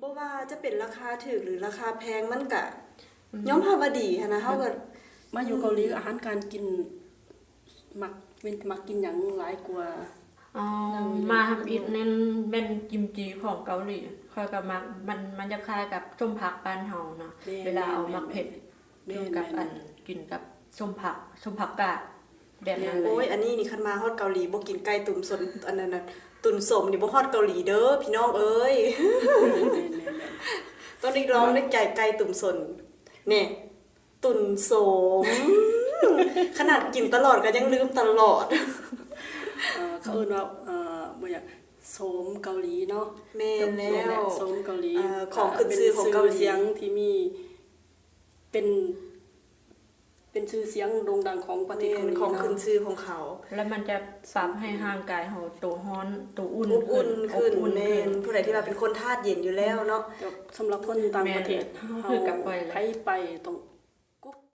ບໍ່ວ່າຈະເປັນລາຄາຖືກ ຫຼື ລາຄາແພງ ມັນກະ ອືມ ຍອມຮັບວ່າດີຫັ້ນນະ. ເຮົາກໍ ມາຢູ່ເກົາຫຼີ ອືມ ອາຫານການກິນ ມັກ ເປັນ ມັກກິນຫຍັງຫຼາຍກວ່າ? ອໍ ແນວນີ້ ມາທຳອິດນັ້ນແມ່ນກິມຈິຂອງເກົາຫຼີ ຂ້ອຍກໍມັກ. ມັນ ມັນຈະຄ້າຍກັບສົ້ມຜັກບ້ານເຮົາເນາະ ແມ່ນ ເວລາເອົາໝາກເຜັດ ແມ່ນ ແມ່ນ ຢູ່ກັບ ແມ່ນ ອັນ ກິນກັບສົ້ມຜັກ ສົ້ມຜັກກາດ ແບບນັ້ນເລີຍ. ໂອ້ຍ ອັນນີ້ນີ້ ຄັນມາຮອດເກົາຫຼີ ບໍ່ກິນໄກ່ຕຸ້ມສົມ ອັນນັ້ນນະ ຕຸ້ນສົມນີ້ ບໍ່ຮອດເກົາຫຼີເດີ ພີ່ນ້ອງເອີຍ. ແມ່ນໆໆ ຕ້ອງໄດ້ລອງໄດ້ໃຈໄກ່ຕຸ້ມສົມ ແນ່ ຕຸ້ນໂສມ ຂະໜາດກິນຕະຫຼອດກໍຍັງລືມຕະຫຼອດ. ເອີ ເຂົາເອີ້ນວ່າ ເອີ ບໍ່ຫຍັງ ໂສມເກົາຫຼີເນາະ. ແມ່ນແລ້ວ ແມ່ນແຫຼະ ໂສມເກົາຫຼີ ເອີ ຂອງຂຶ້ນຊື່ຂອງເກົາຫຼີ ເປັນຊື່ສຽງທີ່ມີ ເປັນ ເປັນຊື່ສຽງໂດ່ງດັງຂອງປະເທດເກົາຫຼີ ແມ່ນ ຂອງຂຶ້ນຊື່ຂອງເຂົາ ແລ້ວມັນຈະສັບໃຫ້ຮ່າງກາຍເຮົາໂຕຮ້ອນ ໂຕອຸ່ນ ອົບອຸ່ນຂຶ້ນ ອົບອຸ່ນຂຶ້ນ ແມ່ນ ຜູ້ໃດທີ່ວ່າເປັນຄົນທາດເຢັນຢູ່ແລ້ວເນາະ. ແຕ່ສຳລັບຄົນຕ່າງປະເທດ ແມ່ນ ເຮົາ ຄືກັບຂ້ອຍແຫຼະ ໃຜໄປຕ້ອງ